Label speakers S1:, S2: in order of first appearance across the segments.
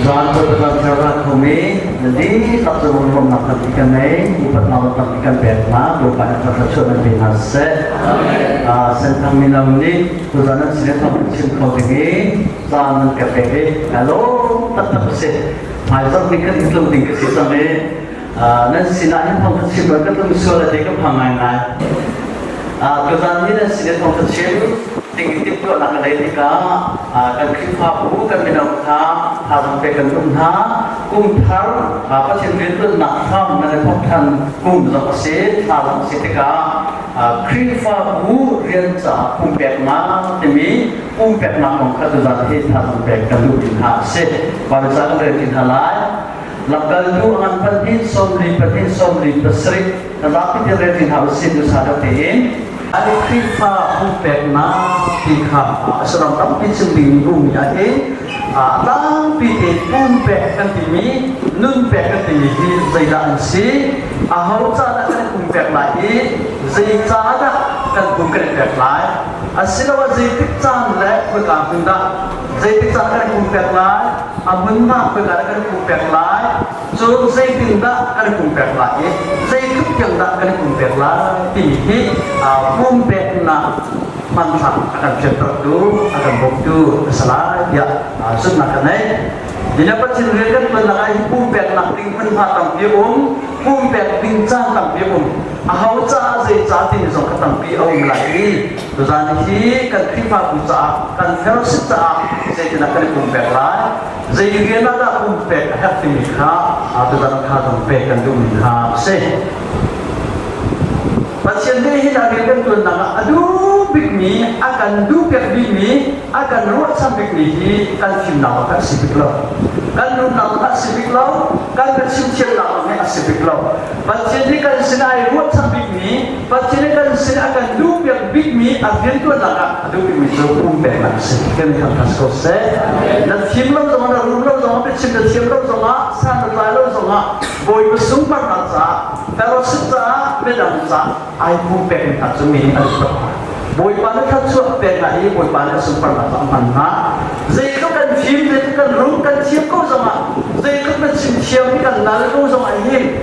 S1: Tuzaan Bawipa Thlarau khomi na dihlak cu lawmhnak tampi kan ngei, upatnak tampi kan pek hna, Bawipa nih thluachuah nan pe hna seh. Senthang mino nih tuzaan nan sin thawng chim kho ding i caan nan ka pek i ka lawm taktak a si. Hmaizarh nih kan in tlung ding ka si cang i nan sinah hin thawng chim ka tlung sual a ti ka phang ngaingai. Tuzaan hi nan sin i thawng chim ding i timhtuahnak ka neih tikah kan Khrihfabu kan mino kha thazaang pek kan duh hna. Kum thar Pathian riantuannak hram nan i thawk than kum zong a si, thla zong a si tikah Khrihfabu rian caah pumpeknak timi pumpeknak kong kha tuzaan hi thazaang pek kan duh ding hna a si. Baibal ca kan rel ti hna lai. Lamkaltu a ngan pahnih sawmli pahnih sawmli pasarih na zapi te rel ti hna usih duhsah deuh tein. An Khrihfa pumpeknak ti kha a saram tampi chim ding ummi ah hin a tlangpi te pumpek kan timi nun pek kan timi hi zeidah an si aho ca dah kan pumpek lai i zei ca dah kan pum kan i pek lai asiloah zeitik caan le khoika hmun dah zeitik caan kan pumpek lai a hmunhma khoika dah kan pumpek lai cun zeitindah kan pumpek lai i zeitluk tiang dah kan pumpek lai timi hi pumpeknak hmanthlak a kan fiantertu a kan bawmtu a si lai tiah zumhnak ka ngei. Dina Pathian rian kan tuannak ah hi pumpeknak ding hmunhma tampi a um, pumpek ding caan tampi a um. Aho caah zei ca timi zong kha tampi a um lai i tuzaan hi kan Khrihfabu caah kan fellowship caah zeitindah kan i pumpek lai, zei rian ah dah pumpek a herh timi kha tuzaan kha zong pek kan duhmi kha a si. Pathian nih hin a rian kan tuannak ah a duh bikmi, a kan duh piak bikmi, a kan ruahchan bikmi hi kan fimnak ah a si bik lo. Kan nunnak ah a si bik lo, kan biachim thiamnak ah a si bik lo. Pathian nih kan sin ai ruahchan bikmi, Pathian nih kan sin a kan duh piak bikmi, a rian tuannak ah a duh bikmi cu pumpeknak a si. Kan thangthat ko seh. Na fim lo zongah, na rum lo zongah, biachim na thiam lo zongah, san na tlai lo zongah, Bawipa sunparnak caah fellowship caah midang caah ai pumpek mi hna cu mi nih an upat hna. Bawipa nih thluachuah pek hna i Bawipa nih a sunparnak caah a hman hna. Zeitluk kan fim, zeitluk kan rum, kan thiam ko zongah, zeitluk na chim thiam i kan nal ko zongah hin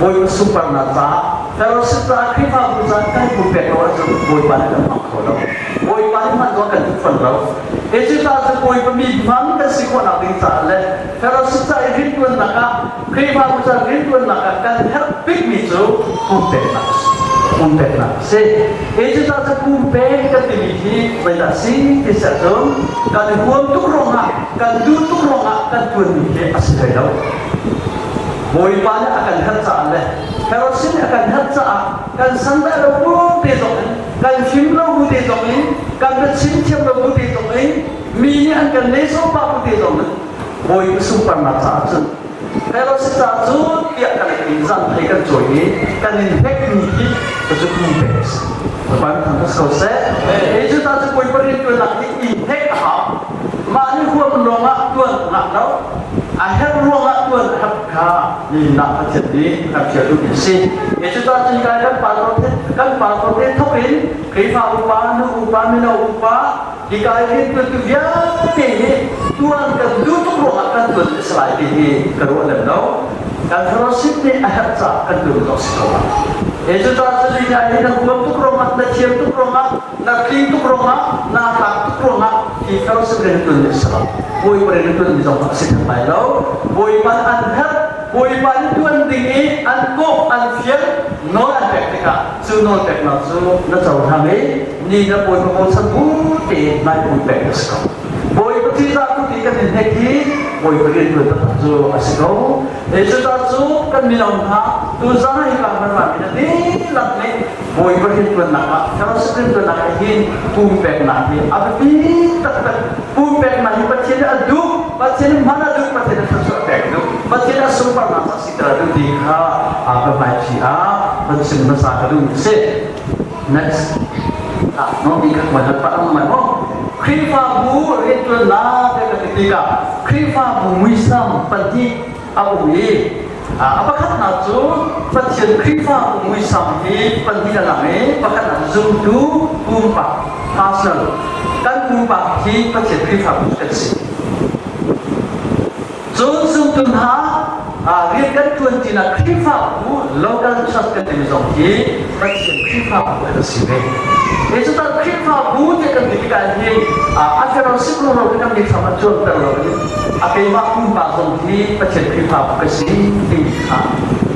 S1: Bawipa sunparnak caah fellowship caah Khrihfabu caah kan pumpek lo ahcun Bawipa nih kan hmang kho lo. Bawipa nih hman zong kan duh fawn lo. Hi cu caah cu Bawipa mi hmang kan si khawhnak ding caah le fellowship ca i riantuannak ah Khrihfabu ca riantuannak ah kan herh bikmi cu pumpeknak a si. Pumpeknak a si. Hi cu caah cu pumpek kan timi hi zeidah a si ti si ahcun kan i huam tuk ruangah kan duh tuk ruangah kan tuanmi hi a si hlei lo. Bawipa nih a kan herh caah le fellowship nih a kan herh caah kan sandah lo bu te zong in kan fim lo bu te zong in kan biachim thiam lo bu te zong in mi nih an kan nehsawh pah bu te zong in Bawipa sunparnak caah cun fellowship caah cun tiah kan in zan thei kan cawi i kan in hek mi hi cu pum pek a si. Bawipa thang ko seh. Hi cu ta cu Bawipa riantuannak hi i hek a hau. Mah nih huam lawngah tuan ngah lo. A herh ruangah tuan a herh kha nihin ah Pathian nih kan fial duhmi a si. Hi cu ta cun kai kan pastor kan pastor te thok in Khrihfa upa, nu upa, mino upa, hika i riantuantu vialte hi tuan kan duh tuk ruangah kan tuan a si lai ti hi ka ruah lem lo. Kan fellowship nih a herh caah kan tuan zong si ko lai. Hi cu ta cu hi hi na huam tuk ruangah, na thiam tuk ruangah, na tling tuk ruangah, naa tlak tuk ruangah hi fellowship rian tuan mi a si lo. Bawipa rian tuan mi zong a si theng lai lo. Bawipa an herh, Bawipa nih tuan ding i an kawh, an fial, nawl an pek tikah cu nawl peknak cu na cohlang i ni na Bawipa bochan bu tein nai pumpek a si ko. Bawipa ṭihzah tu ti kan in hnek hi Bawipa rianṭuan taktak cu a si ko. Cucaah cu kan mino hna tuzan ah hika hman rami na dihlak nih Bawipa rianṭuannak ah fellowship rianṭuannak ah hin pumpeknak hi a biapi taktak. Pumpeknak hi Pathian nih a duh, Pathian nih hman a duh, Pathian nih thluachuah pek a duh, Pathian nih a sunparnak a siter a duh ti kha ka hmaiṭhi ah van chim hmasa ka duhmi a si. Next. Ah, no mi khat mai pa ang mai mo. Khrihfabu riantuannak te ka ti tikah Khrihfabu muisam pahnih a um i a pakhatnak cu Pathian Khrihfabu muisam hi pahnih a lang i pakhatnak zumtu pumpak personal kan pumpak hi Pathian Khrihfabu kan si. Cun zumtu hna rian kan ṭuan tinak Khrihfabu local church kan timi zong hi Pathian Khrihfabu an si ve. Hi cutan Khrihfabu tiah kan ti tikah hin a fellowship ro kan mithram a cuanter lo in a keimah pumpak zong hi Pathian Khrihfabu ka si timi kha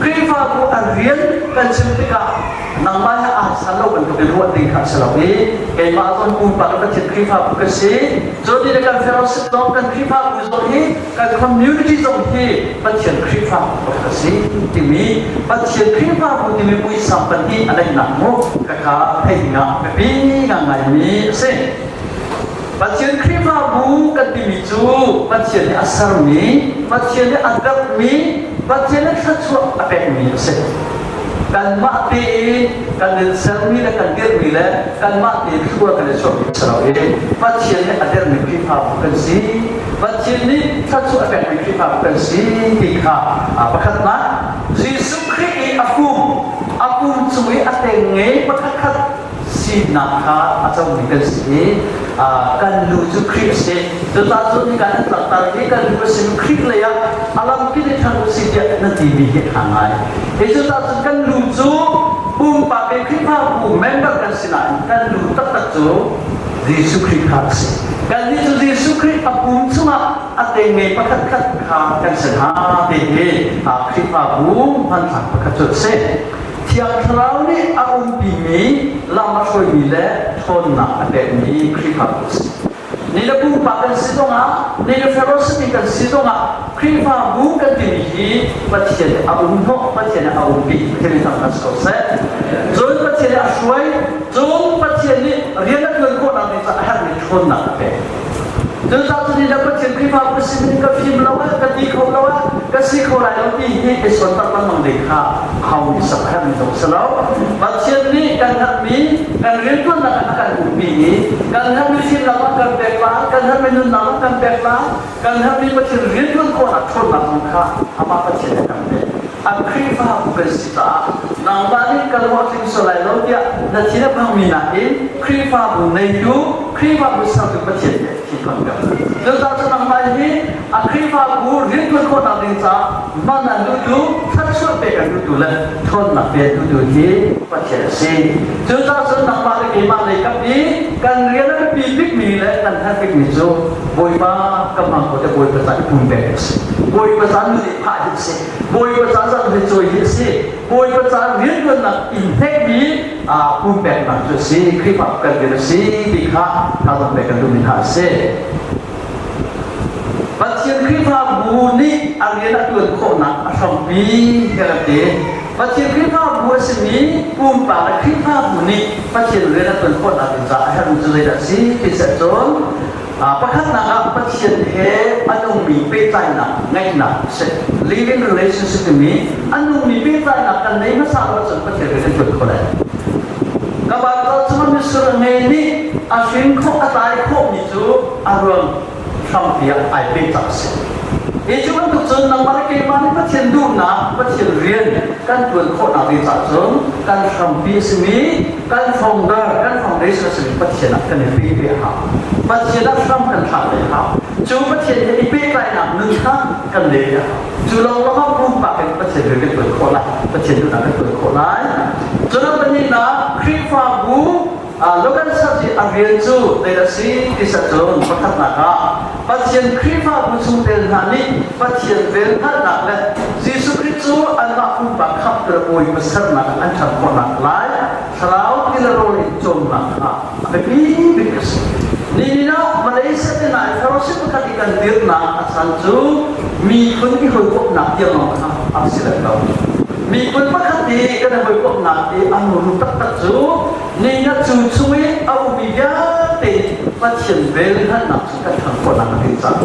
S1: Khrihfabu a rian kan chim tikah nangmah he aa san lo bantuk in ruah ding kha a si lo i keimah zong pumpak in Pathian Khrihfabu ka si. Cun ni le kan fellowship zong kan Khrihfabu zong hi kan community zong hi Pathian Khrihfabu pakhat a si timi Pathian Khrihfabu timi puisam pahnih a neihnak mu kha theih dingah biapi ngaingaimi a si. Pathian Khrihfabu kan timi cu Pathian nih a sermi, Pathian nih a derhmi, Pathian nih thluachuah a pekmi a si. Kanmah tein kan in sermi le kan dirhmi le kanmah tein thlua kan i chuahmi a si lo i Pathian nih a derhmi Khrihfabu kan si. Pathian nih thluachuah a pekmi Khrihfabu kan si ti kha pakhatnak Jesuh Khrih i a pum a pum cung i a tengnge pakhatkhat sinak kha a comi kan si i kan lu cu Khrih a si. Cucaah cun kan an langhter hi kan lu a simi Khrih lei ah a lamkip in ṭhan u si tiah na timi hi a ṭha ngai. Hi cucaah cun kan lu cu pumpak in Khrihfabu member kan si nain kan lu taktak cu Jesuh Khrih kha a si. Kannih cu Jesuh Khrih a pum chungah a tengnge pakhatkhat kha kan si hna ti hi Khrihfabu hmanthlak pakhat cu a si. Thiang Thlarau nih a umpimi lam a hruaimi le ṭhawnnak a pekmi Khrihfabu a si. Ni le pumpak kan si zongah, ni le fellowship kan si zongah Khrihfabu kan timi hi Pathian nih a um hnawh, Pathian nih a umpi, Pathian nih thangṭhat si ko seh. Cun Pathian nih a hruai, cun Pathian nih rian a ṭuan khawhnak ding caah a herhmi ṭhawnnak a pek. Cucaah cu nih Pathian Khrihfabu sin ka fim lo ah, ka ti kho lo ah, ka si kho lai lo ti hi i suantak lengmang ding kha hau i sak a herhmi zong si lo. Pathian nih kan herhmi, kan rianṭuannak ah a kan umpi i kan herhmi fimnak ah kan pek lai, kan herhmi nunnak ah kan pek lai, kan herhmi Pathian rianṭuan khawhnak ṭhawnnak zong kha amah Pathian nih a kan pek. A Khrihfabu kan si caah nangmah nih ka lung a tling sual lai lo tiah na thin a phangmi nakin Khrihfabu neitu, Khrihfabu sertu Pathian nih thinphang piak. Cucaah cu nangmah hi a Khrihfabu riantuan khawhnak ding caah man an duhtu, thluachuah pek an duhtu le ṭhawnnak pe an duhtu hi Pathian a si. Cucaah cun nangmah le keimah lei kap i kan rian a biapi bikmi le kan herh bikmi cu Bawipa ka hmang ko te Bawipa ca i pumpek a si. Bawipa ca nu nih phah hi a si. Bawipa ca zan hi cawi hi a si. Bawipa ca riantuannak in hnekmi pumpeknak cu a si. Khrihfa kan rian a si ti kha thazaang pek kan duhmi hna a si. Pathian Khrihfabu nih a rian a ṭuan khawhnak a hrampi ka rak ti. Pathian Khrihfabu a simi pumpak le Khrihfabu nih Pathian rian a ṭuan khawhnak ding caah a herhmi cu zeidah a si ti seh cun pakhatnak ah Pathian he a nungmi pehtlainak ngeihnak a si. Living relationship timi a nungmi pehtlainak kan nei hmasa lo ahcun Pathian rian kan ṭuan kho lai. Ka Baibal chungah mitsur a ngei nih a hrin khawh a tlai khawhmi cu a ruang hrampi ah ai peh cang a si. Hi cu bantuk cun nangmah le keimah nih Pathian duhnak, Pathian rian kan ṭuan khawhnak ding caah cun kan hrampi a simi, kan founder, kan foundation a simi Pathian ah kan i pe ve a hau. Pathian ah hram kan thlak ve a hau. Cu Pathian he i pehtlainak nun kha kan leh ve a hau. Cu lawng lawng pumpak in Pathian rian kan ṭuan khawh lai. Pathian duhnak kan ṭuan khawh lai. Cun a pahnihnak Khrihfabu local church i a rian cu zei a si ti seh cun pakhatnak ah Pathian Khrihfabu chungtel hna nih Pathian vel hngalhnak le Jesuh Khrih cu anmah pumpak khamhtu le Bawipa sernak an ṭhan khawhnak lai thlarau ti le rawl in cawmnak kha a biapi bik a si. Nihin ah Malaysia te hna i fellowship pakhat i kan dirnak a chan cu miphun i hawikomhnak tiang lawng kha a si lem lo. Miphun pakhat i kan i hawikomhnak i a muru taktak cu nihin ah cu chung i a ummi vialte Pathian vel hngalhnak cu kan thang khawhnak a ding cang.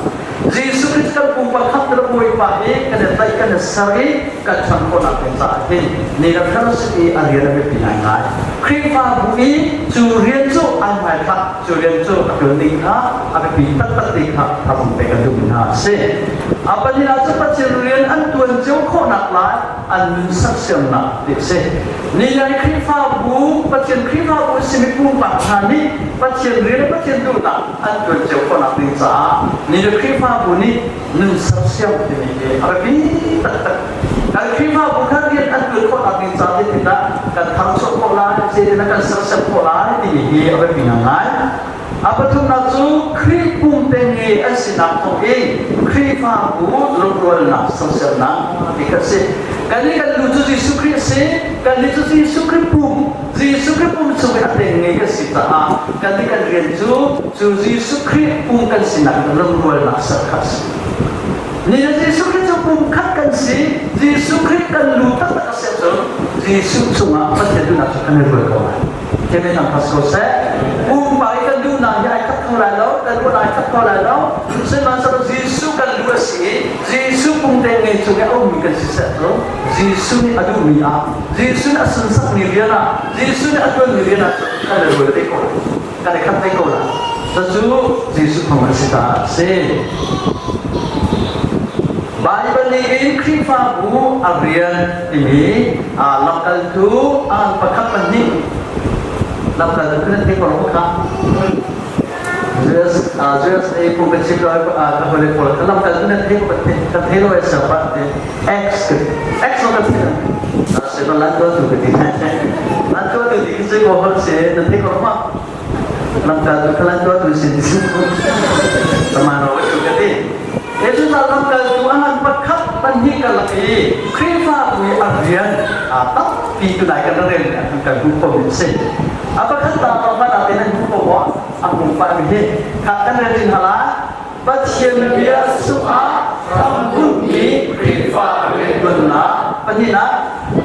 S1: Jesuh Christ kan pumpak khamh le Bawipa hi kan i tlaih kan i ser i kan ṭhan khawhnak ding caah hin ni le fellowship i a rian a biapi ngaingai. Khrihfabu i cu rian cu ai hmaithlak, cu rian cu a ṭuan ding kha a biapi taktak ti kha thazaang pek kan duhmi hna a si. A pahnihnak cu Pathian rian an tuan cio khawhnak lai an nun sersiamnak ti a si. Nihin Khrihfabu, Pathian Khrihfabu a simi pumpak hna nih Pathian rian le Pathian duhnak an tuan cio khawhnak ding caah nihin Khrihfabu nih nun sersiam timi hi a biapi taktak. Kan Khrihfabu kha rian an tuan khawhnak ding caah zeitindah kan tharchuah khawh lai, zeitindah kan sersiam khawh lai timi hi a biapi ngangai. A pathumnak cu Khrih pum tengnge an sinak thawng in Khrihfabu lungrualnak sersiamnak ti kha a si. Kannih kan lu cu Jesuh Khrih a si. Kannih cu Jesuh Khrih pum, Jesuh Khrih pum chung i a tengnge kan si caah kannih kan rian cu cu Jesuh Khrih pum kan sinak in lungrualnak ser kha a si. Ni le Jesuh Khrih cu pum khat kan si. Jesuh Khrih kan lu taktak a si ahcun Jesuh cungah Pathian duhnak cu kan i rual ko lai. Kevin ang pas ko seh. Pumpak i kan duhnak hi ai khat kho lai lo, kan ruah ai khat kho lai lo. Sihmanhsehlaw Jesuh kan duh a si i Jesuh pum te ngei chung i a ummi kan si seh cu Jesuh nih a duhmi ah, Jesuh nih a sunsakmi rian ah, Jesuh nih a ṭuanmi rian ah cun kan i rual te ko lai. Kan i khat te ko lai. Cucu Jesuh thawng a si caah a si. Baibal nih in Khrihfabu a rian timi lamkaltu an pakhat pahnih lamkaltu kan thei ko lo kha US USA pum kan chim lo ka hole pawl kha lamkaltu nan thei ko kan thei lo sa pa te X X lo kan thei se ba lan to tu ka ti lan to tu ti se ko hol se nan thei ko ma lamkaltu kha lan to tu sin sama ro tu ka ti Jesuh lamkaltu a ngan pakhat pahnih karlak i Khrihfabu i a rian tampi tunai kan rel kan kan hmuh khomi a si. A pakhat ta tlawmpal ah te nan hmuh ko maw? A hmu pah mi hi kha kan rel chin hala. Pathian bia sungah hrambunh Khrihfa riantuannak pahnihnak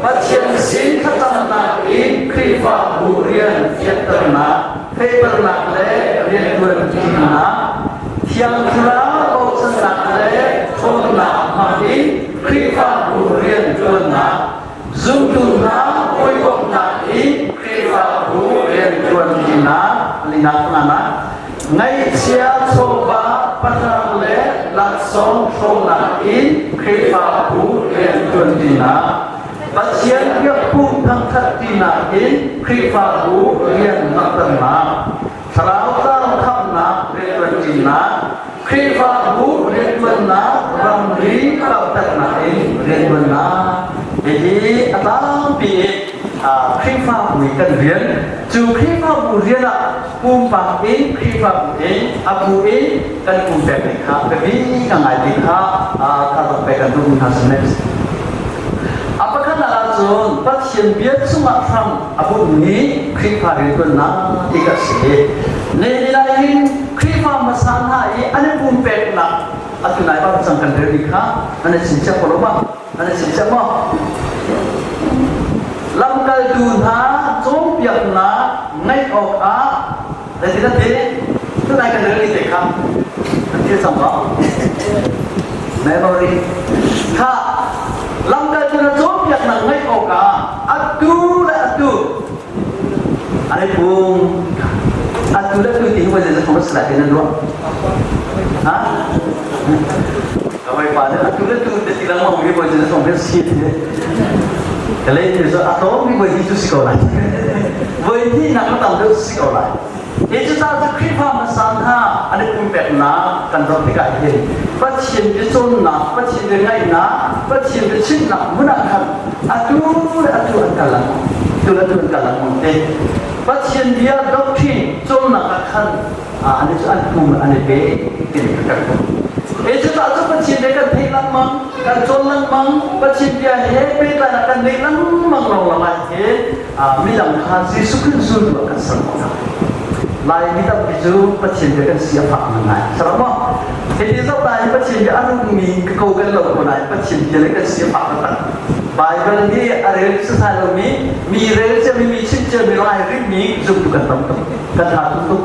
S1: Pathian sin thlacamnak in Khrihfabu rian fianternak fehternak le riantuanṭinak Thiang Thlarau bochannak le ṭhawnnak hmang in Khrihfabu rianṭuannak, zumtu hna hawikomhnak in Khrihfabu rianṭuanṭinak, linak panganak, ngaihchia chawva pahrang le laksawng hrawmnak in Khrihfabu rianṭuanṭinak, Pathian biakpumh thangṭhatṭinak in Khrihfabu rian langhternak, Thlarau tlang khamhnak rianṭuanṭinak, Khrihfabu rianṭuannak ramri kauhternak in rianṭuannak hihi a tlangpi in Khrihfabu i kan rian. Cu Khrihfabu rian ah pumpak in Khrihfabu in a bu in kan pumpek ning kha biapi ka ngai ti kha ka rak pek kan duhmi hna si next. A pakhatnak ahcun Pathian bia chungah hram a bunhmi Khrihfa rianṭuannak ti ka si. Nehemiah hin Khrihfa hmasa hna i an i pumpeknak atu nai bang cang kan relmi kha an i chingchiah ko lo ma? An i chingchiah maw? Lamkaltu hna cawnpiaknak ngaih awkah zeitin an ti? Tunai kan relmi te kha an thil cang maw? Memory. Kha lamkaltu na cawnpiaknak ngaih awkah atu le atu an i pum. Atu le atu ti hi voi zeizat a si lai ti nan ruah? Ha? Ka hawipa nih atu le tu te ti lengmang hi voi zeizat a si ti. Ka lei ti cu a tlawm mi voi hnih cu si ko lai. Voi hnih nak a tam deuh si ko lai. Hi cucaah cu Khrihfa hmasa hna an i pumpeknak kan zoh tikah hin Pathian biacawnnak, Pathian bia ngaihnak, Pathian bia chimnak hmun ah khan atu le atu an kal lengmang. Tu le atu an kal lengmang te. Pathian bia doctrine cawnnak ah khan an i an pum an i pe timi kha kan hmuh. Hi cucaah cu Pathian bia kan theih lengmang, kan cawn lengmang, Pathian bia he pehtlainak kan neih lengmang lawng ah hin midang kha Jesuh Khrih zultu ah kan ser khawh hna. Laimi tampi cu Pathian bia kan si a fak ngai. Saram maw? Hiti zoh ta hi Pathian bia a rummi ka ko kan lo ko nain Pathian bia le kan si a fak taktak. Bible hi a rel sasai lomi, mi rel ciami, mi chim ciami, lai ritmi zumtu kan tam tuk. Kan tha tuk tuk.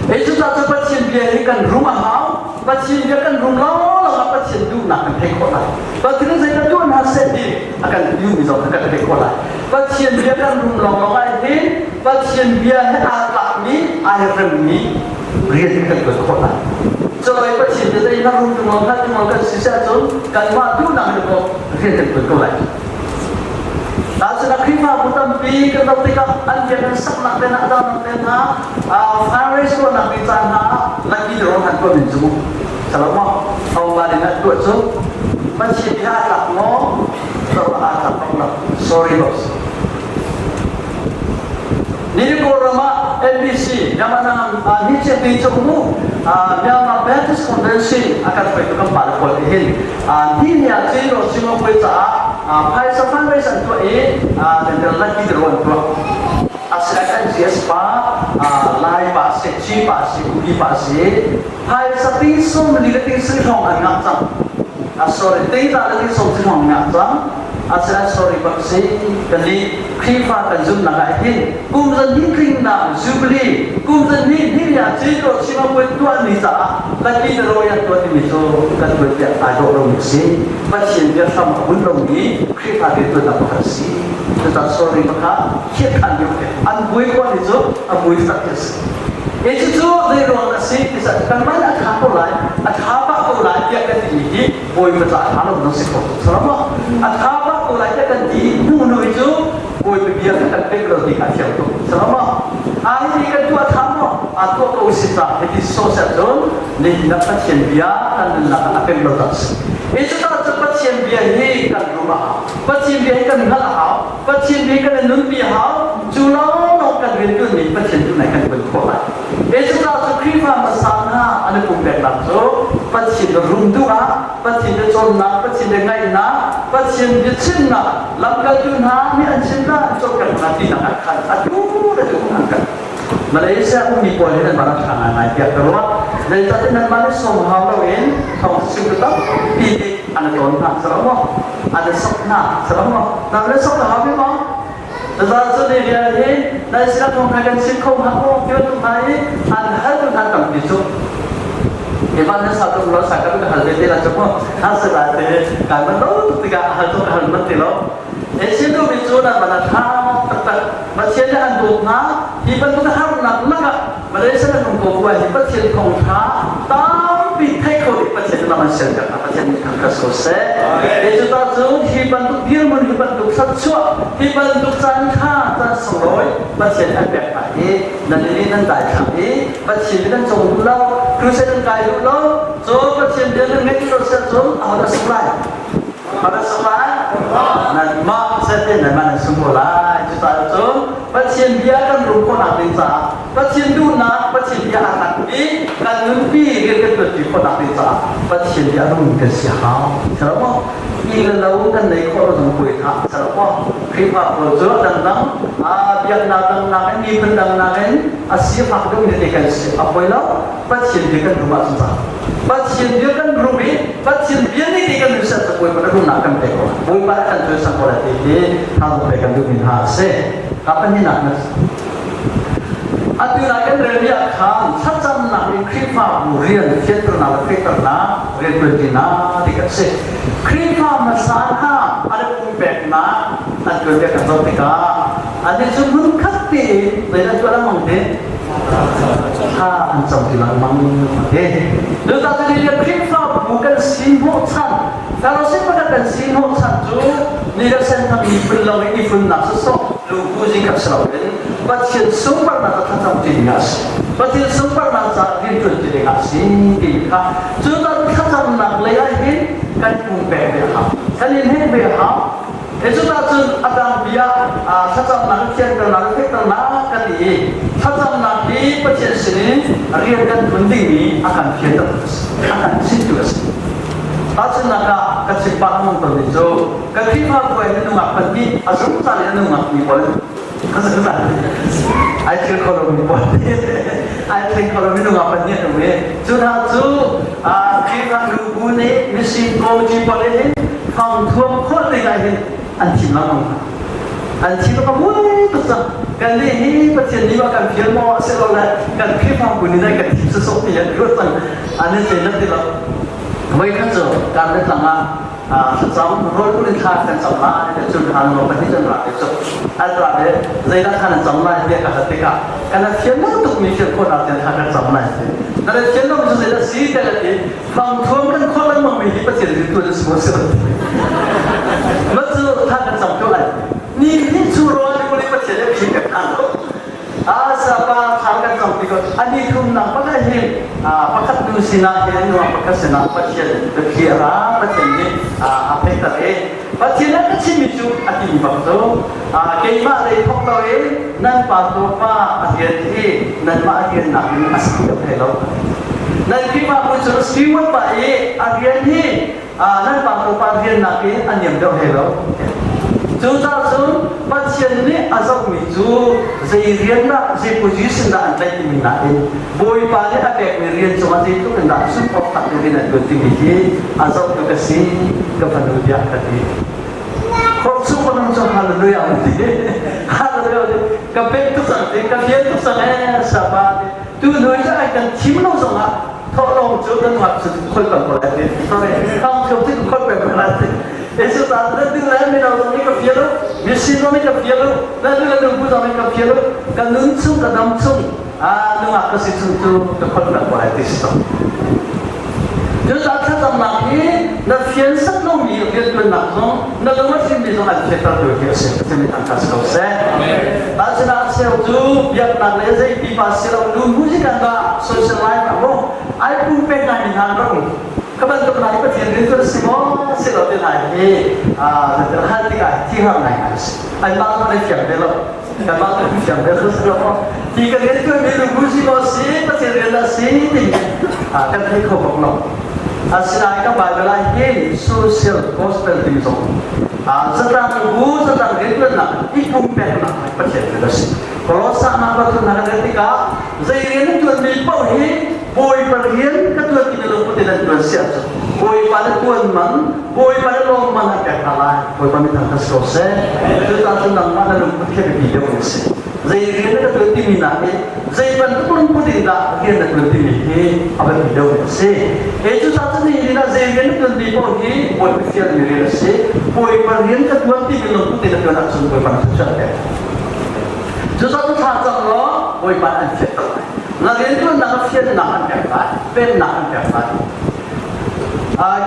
S1: Hei cucaah cu Pathian bia hi kan rum a hau. Pathian bia kan rum lawlaw ah Pathian duhnak kan theih khawh lai. Pathian zeidah tuah hna seh ti a kan duhmi zong kha kan theih khawh lai. Pathian bia kan rum lawnglawng ah hin Pathian bia he aa tlakmi, ai remmi rian kan tuan khawh lai. Culoi Pathian bia zei na rum tung lo hngal tung lo kan si si ahcun kanmah duhnak in ko rian kan tuan ko lai. Tahchunhnak Khrihfabu tampi kan zoh tikah an biakinn saknak te hna, adangdang te hna, fundraise tuahnak ding caan hna ah lucky draw han tuah min cu Salomo thawngba ding ah tuah cu Pathian bia aa tlak maw? Tlak aa tlak bak lo. Sorry boss. Ni Kawlram ah NBC Myanmar ni chiatni cu mu Myanmar Baptist Convention a kan hruaitu kan pale pawl nih hin ni ni ah cin ro sing puai caah phaisa fundraise an tuah i then lucky draw an tuah. Asinain NGS pa Lai pa si, Chi pa si, Kuki pa si phaisa ting sum li le ting sri hrawng an ngah cang. Sorry, ting ta le ting sum sri hrawng an ngah cang. Asinain sorry bak si kan nih Khrihfa kan zumhnak ah hin kum zan hnih tlingnak Jubilee kum zan hnih hnih ah cin ro chim a tuah ni caah lucky draw an tuah timi cu kan tuan tiah ai dawh lomi a si. Pathian bia hram a bunh lomi Khrihfa riantuannak pakhat a si. Cucaah sorry pakhat khiatkhan deuh te an buai khawh ni cu a buai tak khi a si. E cucu zei ruang a si ti kanmah nih a ṭha ko lai, a ṭha pah ko lai tiah kan timi hi Bawipa caah ṭha lo na si kho tuk salam maw? A ṭha pah ko lai tiah kan ti hnu hnu hi cu Bawipa bia kha kan pek lo ti kha a fiang tuk salam maw? A hi kan tuah ṭha maw? A tuah ko si ca hiti sawsel cun nihin ah Pathian bia kan nunnak ah a pem lo tak si. Hi cuta cu Pathian bia hi kan rum a hau. Pathian bia hi kan hngalh a hau. Pathian bia kan nunpi a hau. Cu lawnglawng kan rianṭuanmi Pathian tu nai kan tuan khawh lai. Hi cuta cu Khrihfa hmasa hna an i pumpeknak cu Pathian rum duh ah, Pathian bia cawnnak, Pathian bia ngaihnak, Pathian bia chimnak, lamkaltu hna nih an chimnak, an cawnpiak hna tinak ah khan atu le tu an kan. Malaysia ummi pawl hi nan van a ṭha ngaingai tiah ka ruah. Zeicahtiah nanmah nih sawm hau loin thawng chimtu tampi nih an i tawn hna, saram maw? An i sok hna, saram maw? Nang le sok na hau mi maw? Cucaah cun hi vial hi nan sinah thawngṭha kan chim kho hnga maw ti bantuk hna hi an hal tu hna tampi cu. Keimah nan sa tuk lo sa ka ka hal ve te la cu mu. Asinain te kai man lo tuk tikah hal tu ka hal man ti lo. Asian duhmi cu nan van a ṭha taktak. Pathian nih an dawt hna. Hi bantuk harnak lakah Malaysia nan um ko bu ah hin Pathian thawngṭha tampi theih kho ding Pathian nih lam an sianter hna. Pathian nih thangṭhat ko seh. Cuta cu hi bantuk dirhmun, hi bantuk thluachuah, hi bantuk caan ṭha, caan sunglawi Pathian nih an pek hna i nan nih nan daithlang i Pathian nih nan cawng duh lo, crusade nan kai duh lo, cu Pathian bia nan ngaih duh lo si ahcun ahodah sung lai? Nanmah zetin nanmah nan sung ko lai. Cucaah cun Pathian bia kan rum khawhnak ding caah Pathian duhnak Pathian bia aa tlak i kan nunpi rian kan tuanpi khawhnak ding caah Pathian bia rum kan si hau. Salo maw? I le lo kan nei khawh lo zong puai hlah. Salo maw? Khrihfa pawl cu dangdang biaknak dangnak in miphun dangnak in a sifak deuh ni te kan si a poi lo. Pathian bia kan rum ahcun ca Pathian bia kan rum i Pathian bia nih ti kan ser cu Bawipa na rumnak kan pek ko Bawipa kan tuan sang ko lai ti hi thazang pek kan duhmi hna a si. Ka pahnihnak na atu lai kan relmi ah khan thlacamnak in Khrihfabu rian fianternak le fehternak rian tuanṭinak ti kan si. Khrihfa hmasa hna an pumpeknak an tuanbia kan zoh tikah Annih cu hmunkhat tein zei an tuah lengmang te? Thla an cam ti lengmang te. Cucaah cu ni Khrihfabu kan si hnawhchan, fellowship pakhat kan si hnawhchan cu ni le senthang miphun lo i ifunnak sawsawh lubu zingkhat si loin Pathian sunparnak ca thlacam ti ding ah a si. Pathian sunparnak ca rianṭuan ti ding ah a si ti kha cucaah thlacamnak lei ah hin kan pumpek ve a hau. Kan in hek ve a hau. Cucah cun a dang bia thlacamnak thianternak le fehternak kan ti i thlacamnak hi Pathian sinin rian kan ṭuan dingmi a kan fiantertu a si, a kan chimtu a si. Tahchunhnak ah ka chim pah lengmang tawnmi cu kan Khrihfabu ah hin nungak pahnih a zungzal in a nungak mi pawl ka zungzal ai thil kho lomi pawl ai thleng kho lomi nungak pahnih an um i cu hna cu Khrihfa nubu nih mising committee pawl hin thawngthuam khawh tikah hin an thim lengmang hna. An thim a buai tuk cang. Kan nih hi Pathian nih kan fial maw a si lo le kan Khrihfabu nih dai kan thim sawsawh ti an ruat cang. An in nan ti lo. Voi khat cu kan le tlang ah Thlacam rawl in thla kan cam lai ti cun khan lo pahnih kan rak cu an rak i zeidah khan an cam lai tiah ka hal tikah kan fian lo tuk mi fian khawhnak tiang thla kan cam lai ti na le fian lo cu zeidah si tiah ka ti fangthuam kan khawh lengmang mi hi Pathian rian tuan si maw si lo mah cu thla kan cam ko lai ni hi chu rawl ni Pathian le phi kan khan lo Sapa thla kan cam tikah a ni thumnak pakhat hi pakhat nu sinah hin nuam pakhat sinah Pathian biathli a ra Pathian nih a theihter i Pathian a ka chimmi cu a ti bak cu keimah lei thawk loin nan pa tupa a rian hi nanmah a rian nakin a si deuh hlei lo. Nan Khrihfabu cu steward pa i a rian hi nan pa pa rian nakin a niam deuh hlei lo. Cucaah cun Pathian nih a zohmi cu zei rian dah zei position dah an tlaih timi nakin Bawipa nih a pekmi rian cungah zeitluk in dah zumh awk tlak in rian an tuan timi hi a zohtu ka si ka fanu tiah ka ti. Khorchung panung cu hallelujah an ti. Hallelujah ti. Ka pek tuk cang ti, ka fian tuk cang ee sapa ti. Tu hnu cu ai kan thim lo zongah thawhlawm cu kan ngak cu khoi peng ko lai ti. Sorry, thang cu khoi peng ko lai ti. Jesuh ta na du le mino zong nih ka fial u, misin zong nih ka fial u, na du le nupu zong nih ka fial u, ka nun chung ka dam chung nungak ka si chung cu ka khoi peng ko lai ti si to. Cucaah thlacamnak hi na fian sat lomi riantuannak zong na lung a fimmi zong an fehtertu hi a si. Pathian nih thangṭhat si ko seh. Tahchunhnak cheu cu biaknak le zei pipa si lo nu music an dah social life ah maw ai pumpek ngaimi hna an rak um. Ka bantuk hna hi Pathian riantuan si maw si lo ti hna hi hal tikah thi har ngai ngai a si. Anmah zong an fiang ve lo. Kanmah kan thiam ve lo si lo hi kan rian tuanmi lungbu si maw si Pathian rian dah si timi kan thei kho bak lo. Asinain ka Bible ah hin social gospel timi zong zatlang bu zatlang riantuannak i pumpeknak Pathian rian a si. Kolosa nak pathum na kan tikah zei rian na tuanmi paoh hi Bawipa rian ka tuan timi lungput in an tuan si ahcun Bawipa na tuan man Bawipa na lawm man an pek hna lai. Bawipa mi thang si ko seh. Cucaah cun nangmah na lungput khi biapi deuh in si. Zei rian na ka tuan timi nakin zei bantuk lungput in dah rian na tuan timi hi a biapi deuh in si. E cucaah cun nihin ah zei rian na tuan mi paoh hi Bawipa fialmi rian a si. Bawipa rian ka tuan timi lungput in na tuan ahcun Bawipa na thluachuah pek. Cucaah cu thla cam law Bawipa an fianter lai. Na riantuannak a fiannak an pek lai, pennak an pek lai.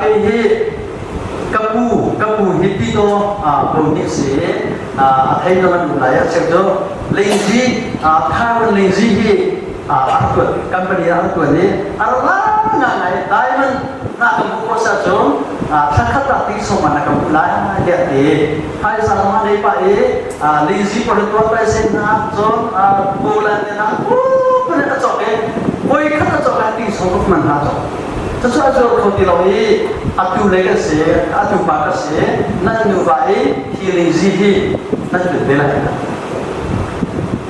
S1: Kei hi ka pu ka pu hi Tito ko nih si a thei lo an lai a cheu cu Lingzi Taiwan Lingzi hi a rak tuan company ah a rak tuan i a rak la ngai ngai diamond na kan hmuh khawh sa cu thla khat ah ti sawm na kan hmuh lai tiah ti phaisa zong a nei pah i Lingzi pawl tuah pai sen hna cun Poland ne hna pun a cawk i voi khat a cawk ah ti sawm ruk man hna cawk Cucu a zuar kho ti lo i atu lei kan si, atu pa ka si, nan nuva i hi lingzi hi nan tun te lai.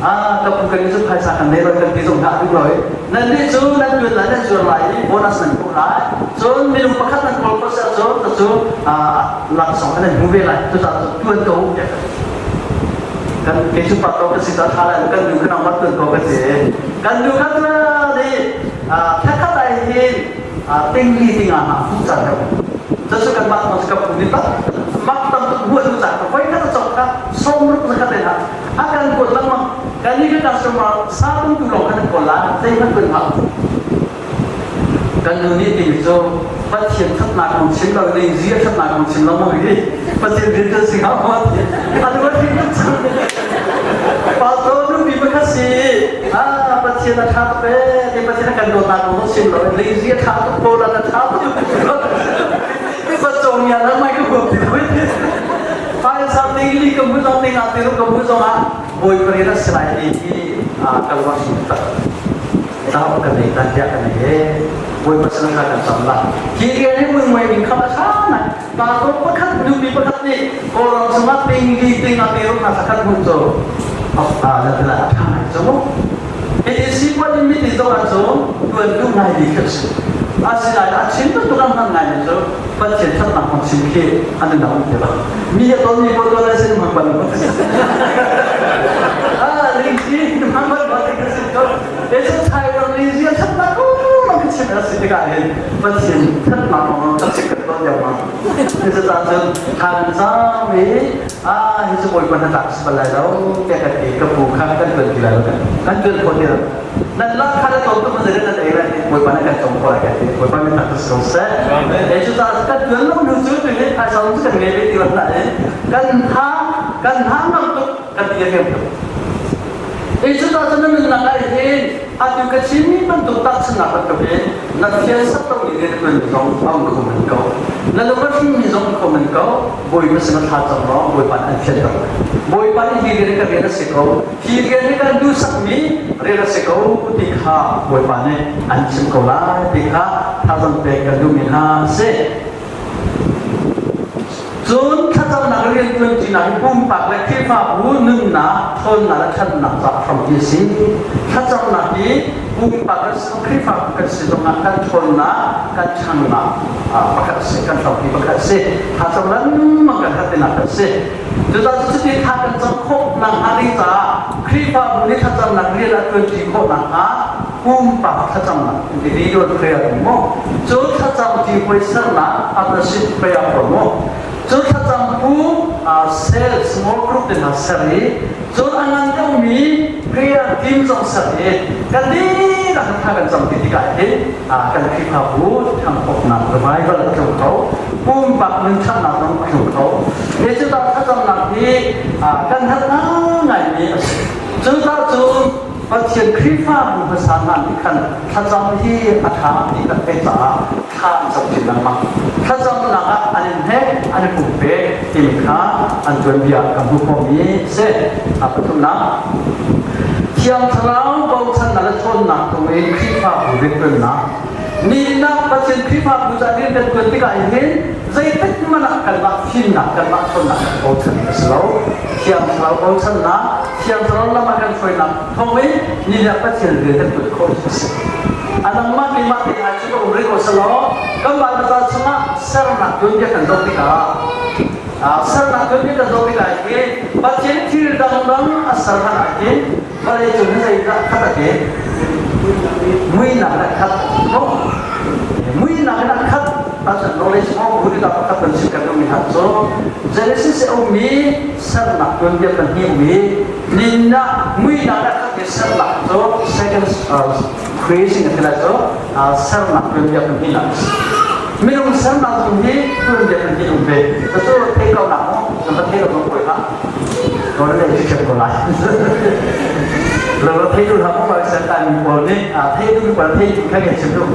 S1: Ah, ka pu kan cu phaisa kan nei lo kan ti zong hlah duh lo i nan nih cu nan tuan lai nan zuar lai i bonus nan hmuh lai. Cun minung pakhat nan kawl khawh siah cun cucu laksawng an hmu ve lai. Cucaah cun tuan ko tiah ka ti. Kan kei cu pa ko ka si ta tha lai kan nu kan ang tuan ko ka ti. Kan nu kha tuan i Thakhat ai hin tingli tinga hna fu caan deuh. Cucu kan mah thong ka pu ni tak mak tam tuk huat tu caan voi khat chok kha som ruk zakhat le ha a kan kuat lengmang kan ni ka customer sa tum tu lawng kan kawl la zei hmanh kun hau kan nu nih ti cu Pathian thatnak kong chim lo ning zia thatnak kong chim lo mo hi Pathian rian kan si hau ma ti a lu a tuk cang Pastor nupi pakhat si ah Pathian a ṭha tuk ee ti Pathian a kan dawtnak kong zong chim lo lazy a ṭha tuk Poland a ṭha tuk Patcong ya na mai ka huam ti lo Phaisa ting li ka mu zong ting ah ti ka mu zong ah Bawipa rian a si lai ti hi ka luang tak Tau kan nei tan tiah kan nei ee Bawipa sin kha kan cam la hi rian hi mui muai ding kha a ṭha ngai Pastor pakhat nupi pakhat nih Kawlram chungah tingli ting a pe hna sakhat hmuh cu a na tila a ṭha ngai cu mu. Hiti sipuan in miti zong ah cu tuan duh ngai mi khi a si. Asinain a chim bantuk an hman ngai mi cu Pathian ṭhatnak kong chim khi an in um ti lo. Mi a ton mi pawl tuan ai sin hmang ban Ah, lingsi hmang ban ban ka si ko. Jesuh Thailand lingsi a ṭhatnak kong ka chim a si tikah hin Pathian ṭhatnak kong ka chim ka ton. deuh ma. Cucaah cun tha kan cam i ah hi cu Bawipa hnatlak si bal lai lo tiah kan ti ka pu kha kan tuan ti lai lo kan tuan khawh ti lo. Nan lak kha na tlawm tuk na nan ei lai Bawipa nih kan cawm khawh lai kan ti. Bawipa min tak si ko seh. E cucaah kan tuan lo nu cu tu hi phaisa cu kan ngei ve ti lo nain kan tha kan tha ngam tuk kan ti a riam tuk. E cucaah cun na nunnak ah hin atu ka chimmi bantuk tahchunhnak bantuk in na thial sak lomi rian na tuanmi zong a um kho men ko. Na lung a hringmi zong um kho men ko. Bawipa sin ah thla cam law Bawipa nih an fianter lai. Bawipa nih hi rian ka rian a si ko, hi rian hi kan duhsakmi rian a si ko ti kha Bawipa nih an chim ko lai ti kha thazaang pek kan duhmi hna a si. Cun thlacamnak rian ṭuanṭinak hi pumpak le Khrihfabu nunnak ṭhawnnak le ṭhatnak caah hrampi a si. Thlacamnak hi pumpak le Khrihfabu kan si zongah kan ṭhawnnak, kan ṭhangnak pakhat a si, kan hrampi pakhat a si. Thlacam lengmang kan herh tinak a si. Cucaah cuti thla kan cam khawh nakhnga ding caah Khrihfabu nih thlacamnak rian a ṭuanṭi khawh nakhnga pumpak thlacamnak individual prayer mu cu thlacam ti hawi sernak partnership prayer pawl mu cu thlacam bu cell small group te hna ser i cun a ngan deuhmi prayer team zong ser i kan dihlak thla kan cam ti tikah hin kan Khrihfabu ṭhangphawknak revival a tlung kho pumpak nun ṭhatnak zong a tlung kho hi cu thlacamnak hi kan herh ngaingaimi a si cu cun Pathian Khrihfabu hmasa hna nih khan thlacam hi a ṭha ti kan theih caah thla an cam chin lengmang. Thlacamnak ah an in hnek, an i pumpe timi kha an tuanbia kan hmuh khawhmi a si. A pathumnak, Thiang Thlarau bochannak le ṭhawnnak tung in Khrihfabu rianṭuannak. Ninak Pathian Khrihfabu ca rian kan ṭuan tikah hin zeitik hmanh ah kanmah fimnak, kanmah ṭhawnnak kan bochan a si lo. Thiang Thlarau bochannak, Thiang Thlarau lam ah kan hruainak thawngin nihlak Pathian rian kan ṭuan khawh a si. A nangmah keimah te hna cu ka um rih ko selaw kan Baibal ca chungah sernak tuanbia kan zoh tikah sernak tuanbia kan zoh tikah hin Pathian thil dangdang a ser hlan ah hin vawlei cung hi zeidah khat a ti? Muinak in a khat. Muinak in a khat. Tachan knowledge mo bu tikah pakhat kan chim kan duhmi hna cu Genesis a ummi sernak tuanbia kan hmuh mi ninnak muinak a khatmi sernak cu second creation a ti lai cu sernak tuanbia kan hmuhnak a si. Minung sernak zong hi tuanbia kan hmuh um ve. Cu thei ko nak mu, na va thei lo zong poi hlah. Ko na lei thiam ko lai. Lo lo thei tu hlah mu ba san tan mi pawl nih thei tu pawl thei tu kha kan chim duh.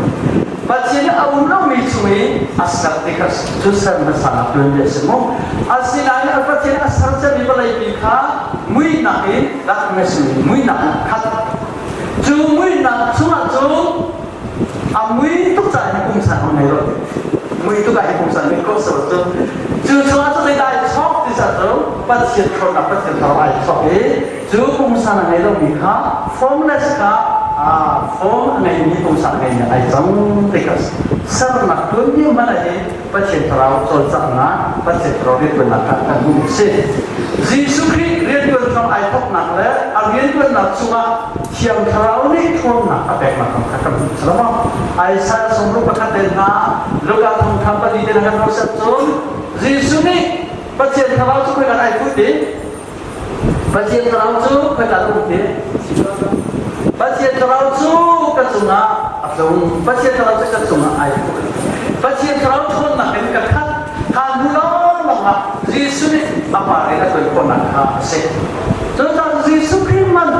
S1: Pathian a um lomi chung i a ser ti kha cu ser hmasa nak tuanbia a si mu. Asinain a Pathian a ser cemi vawleipi kha muihnak in darkness in muihnak in a khat. Cu muihnak chungah cun a mui tuk caah hi pungsan a ngei lo. Mui tuk ah hi pungsan ngei ko sawh cu. Cu chungah cun zeidah ai chawk ti cah cu Pathian ṭhawnnak Pathian thlarau ai chawk i cu pungsan a ngei lomi kha formless kha form a ngeimi pungsan a ngeimi ai cang ti kha sernak tuanbia hmanh ah hin Pathian thlarau cawlcanghnak Pathian thlarau riantuannak kha kan hmuh a si. Jesuh Khrih riantuan hram ai thawknak le a riantuannak chungah Thiang Thlarau nih ṭhawnnak a peknak kong kha kan hmuh a si lo maw? Isaiah sawmruk pakhat te hna Luka thongtham pali te hna kan hmuh cun Jesuh nih Pathian Thlarau cu khoika ai put i Pathian Thlarau cu khoika a um ti? Pathian Thlarau cu ka cungah a tlung. Pathian Thlarau cu ka cungah ai put. Pathian Thlarau ṭhawnnak in ka khat. Kha hnu lawnglawng ah Jesuh nih a pa rian a ṭuan khawhnak kha a si. Cucaah Jesuh Khrih man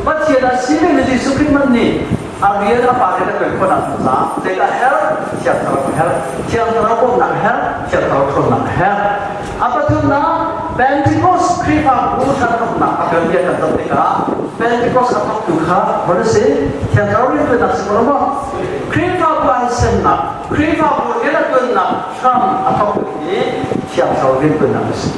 S1: Pathian a si mi Jesuh Khrih man nih a rian a pa rian a ṭuan khawhnak caah zeidah a herh? Thiang Thlarau a herh. Thiang Thlarau bawmhnak a herh. Thiang Thlarau ṭhawnnak a herh. A pathumnak Pentecost Khrihfabu hramthawknak a tuanbia kan zoh tikah Pentecost a thawktu kha von a si Thiang Thlarau rianṭuannak si ko maw? Khrihfabu ai semnak, Khrihfabu rian a ṭuannak hram a thawktu hi Thiang Thlarau rianṭuannak a si.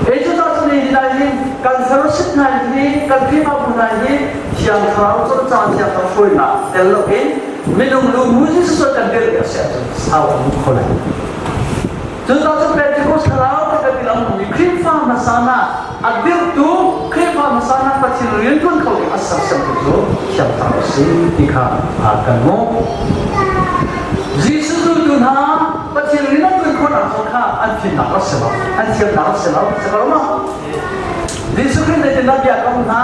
S1: Kei cu cun hi hna hi kan fellowship hna hi kan Khrihfabu hna hi Thiang Thlarau cawlcang Thiang Thlarau hruainak tel loin minung lu Moses kan dirh a si ahcun sau a hmu kho lai. Cucaah cun Pentecost thlarau kan kan ti mi Khrihfa hmasa hna a dirhtu Khrihfa hmasa hna Pathian rianṭuan kho ding a sersiamtu cu Thiang Thlarau a si ti kha kan hmuh. Jesuh zultu hna Pathian rian an ṭuan khawh. khawhnak zong kha an fimnak rak si lo, an thiamnak rak si lo, si ko ma? Jesuh Khrih nih tin bia kam hna,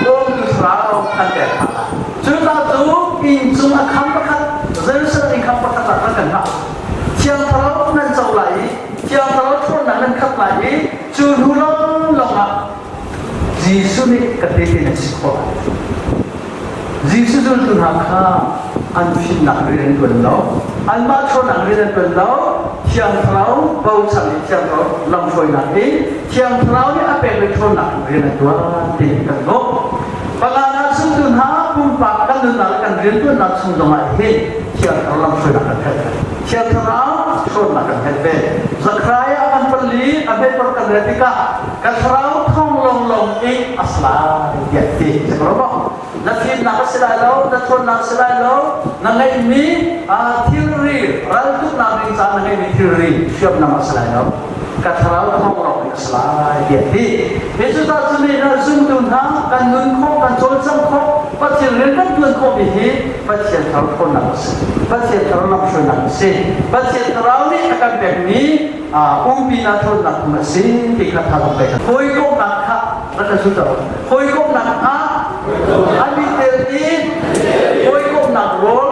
S1: bawmtu thlarau kan pek hna lai. Cu ta cu inn cung a kham pakhat, Jerusalem inn kham pakhat ah kan hngah. Thiang Thlarau nan co lai i Thiang Thlarau ṭhawnnak nan khat lai i cu hnu lawnglawng ah Jesuh nih ka tehte nan si khawh lai. Jesuh zultu hna kha an fimnak rian an ṭuan lo, anmah ṭhawnnak rian an ṭuan lo, Thiang Thlarau bochan i Thiang Thlarau lamhruainak in Thiang Thlarau nih a pekmi ṭhawnnak in rian an ṭuan ti kan hmuh. Panganak zumtu hna pumpak kan nunnak le kan rianṭuannak chung zongah hin Thiang Thlarau lamhruainak kan herh. Thiang Thlarau ṭhawnnak kan herh ve. Zachariah kan pali a hmetor kan rel tikah ka thlarau thong lawnglawng in a si lai tiah ti si ko maw? Na fimnak a si lai lo, na ṭhawnnak a si lai lo, na ngeihmi thilri raltuknak ding caah na ngeihmi thilri hriamnam a si lai lo. Ka thlarau thong lawng in a si lai tiah ti. Jesuh cu nih na zumtu hna kan nun khawh, kan cawlcangh khawh, Pathian rian kan ṭuan khawhmi hi Pathian thlarau ṭhawnnak a si. Pathian thlarau lamhruainak a si. Pathian thlarau nih a kan pekmi umpi na ṭhawnnak hmun a si ti kha tha pek. Hawikomhnak kha rak kan zulter. Hawikomhnak ah an i tel i hawikomhnak rawl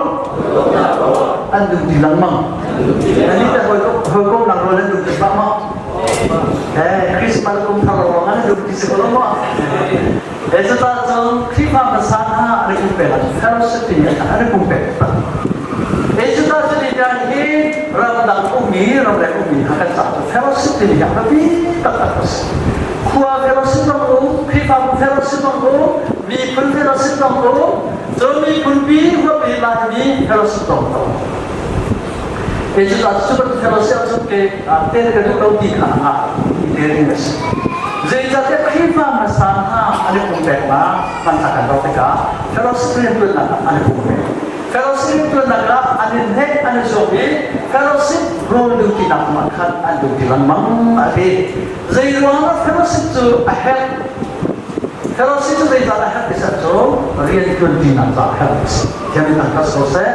S1: an dum ti lengmang. Nan i tel hawikomhnak rawl an dum ti bak maw? Eh, Christmas kum thar lawng an dum ti si ko lo maw? Cucaah cun Khrihfa hmasa hna an i pumpek ah fellowship timi an i pumpek tak. Cucaah cun tiang hi ramdang ummi ramleng ummi hna kan caah cu fellowship timi hi a biapi taktak a si. Khua fellowship zong um, Khrihfabu fellowship zong um, miphun fellowship zong um, cun miphunpi huapi Laimi fellowship zong um. Cucaah cu bantuk fellowship ahcun kei tel ka duh lo ti kha a i tel ding a si. Zeicahtiah Khrihfa hmasa hna an i pumpeknak hmanthlak kan zoh tikah fellowship rianṭuannak ah an i pumpek. Fellowship rianṭuannak ah an i hnek, an i zuam i fellowship rawl duhtinak hmun ah khan an duhti lengmang a ti. Zei ruangah fellowship cu a herh? Fellowship cu zeicah a herh ti cu rianṭuanṭinak caah herh a si. Thiam in thangṭhat ko seh.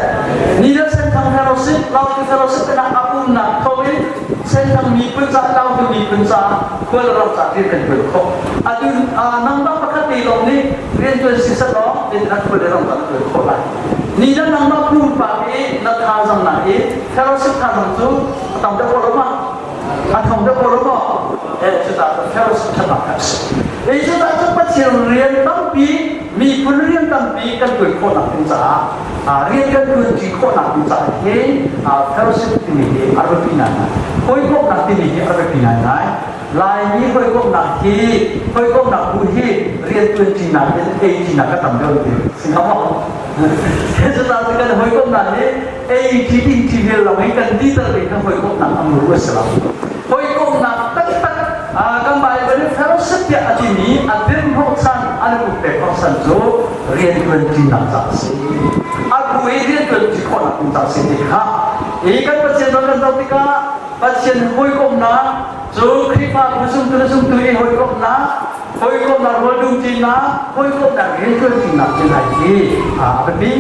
S1: Ni le senthang fellowship, Lautu fellowship te a umnak tho in senthang miphun caah, Lautu miphun caah khual ram caah rian kan ṭuan khawh. Atu nangmah pakhat te lawng nih rianṭuan si selaw in khat khual le ram caah na ṭuan khawh lai. Ni le nangmah pumpak i na thazaang nak i fellowship thazaang cu a tam deuh ko lo ma? A thong deuh ko lo maw? Eh, cucaah cun fellowship ṭhatnak kha a si. Ei cucaah cun Pathian rian tampi, miphun rian tampi kan ṭuan khawhnak ding caah, rian kan ṭuanṭi khawhnak ding caah hin fellowship timi hi a biapi ngaingai. Hawikomhnak timi hi a biapi ngaingai. Laimi hawikomhnak hi, hawikomhnak bu hi rian ṭuanṭinak in eiṭinak a tam deuh ti si hnga maw? Cucaah cun kan hawikomhnak hi ei ṭi ding ṭi vial lawng hi kan dital ding kha hawikomhnak a muru a si lo. Hawikomhnak taktak kan Bible nih fellowship tiah a timi a dirhhnawhchan an pumpek hnawhchan cu rianṭuanṭinak ca a si. A bu i rianṭuanṭi khawhnak ding ca a si ti kha hi kan Pathian nawl kan zoh tikah Pathian hawikomhnak cu Khrihfabu zumtu le zumtu i hawikomhnak hawikomhnak rualdumṭinak, hawikomhnak rianṭuanṭinak cu hna hi a biapi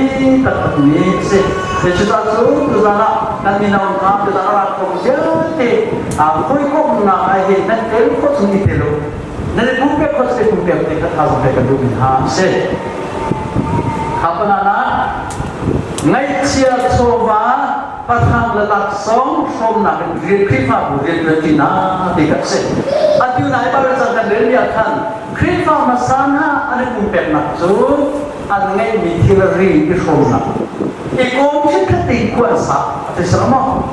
S1: taktakmi a si. Cucaah cu tuzan ah kan mino hna tuzan a rak kong vialte hawikomhnak ah hin nan tel khawh chung i tel u. Nan i pumpek khawh chung i pumpek te kha thazaang pek kan duhmi hna a si. Kha ngaihchia chawva pathang le laksawng hrawmnak in rian Khrihfabu rian ṭuanṭinak ti kan si. Atu nai Bible cang kan relmi ah khan Khrihfa hmasa hna an i pumpeknak cu an ngeihmi thilri i hrawmnak i kawm chitkhat tein khua an sa a ti silo maw?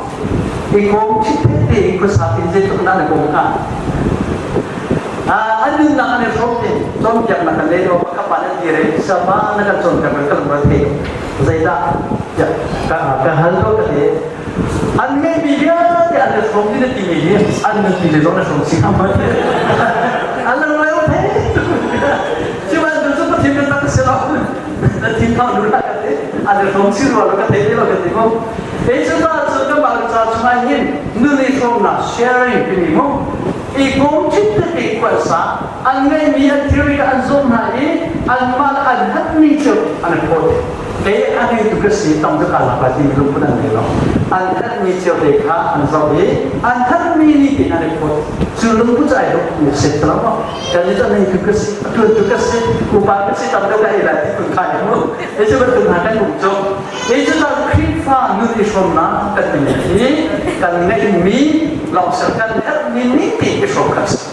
S1: I kawm chitkhat tein khua sa tin zeitluk dah an i kawm hnga? An nunnak an i hrawm tin cawnpiaknak kan lei lo pakhat pa nan dir i sama na kan cawnpiak kan lung thei zeidah tiah ka hal ko ka ti an ngeihmi vialte an i hrawm dih na timi hi an nupi le zong na hrawm si an lang leo thei sihmanhsehlaw cu pathian biatak a si lo na thin thau nu lah ka ti an i hrawm si rua lo ka thei ti lo ka ti mu ei cu ta cu kan mah ca chungah hin nun i hrawmnak sharing timi mu i kawm thit tete khualsa an ngeihmi an thilri an zawm hna i anmah le an hatmi cu an i phawt. Kei a ngeitu ka si tam cu kaa lak lai timi lungput an ngei lo. An herhmi cio te kha an zoh i an herhmi nih tiin an i phut. Cu lungput cu ai dawh mi a si lo maw? Kan nih cu a ngeitu ka si, a tuantu ka si, upa ka si tam deuh ka ei lai ti kun kha i mu. Hi cu bantuk hna kan um cu. Hi cu tan Khrihfa nun i hrawmnak kan timi hi kan ngeihmi lawng ser kan herhmi nih tiin i hrawm kha a si.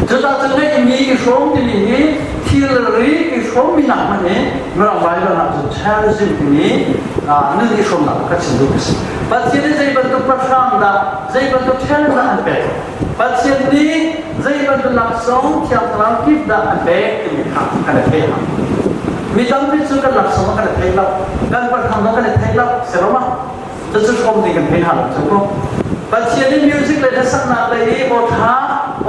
S1: Cucaah cun ngeihmi i hrawm timi hi thilri i hrawmmi nak hmanh hi Mirang Bible ah cun charism timi nun i hrawmnak kha chim duh a si. Pathian nih zei bantuk pahrang dah, zei bantuk talent dah an pek? Pathian nih zei bantuk laksawng Thiang Thlarau gift dah an pek timi kha kan i theih hna. Mi tampi cu kan laksawng kan i thei lo, kan pahrang zong kan i thei lo, si lo ma? Cucu hrawm ding kan thei hna lo cu mu. Pathian i music le hlasaknak lei i aw ṭha,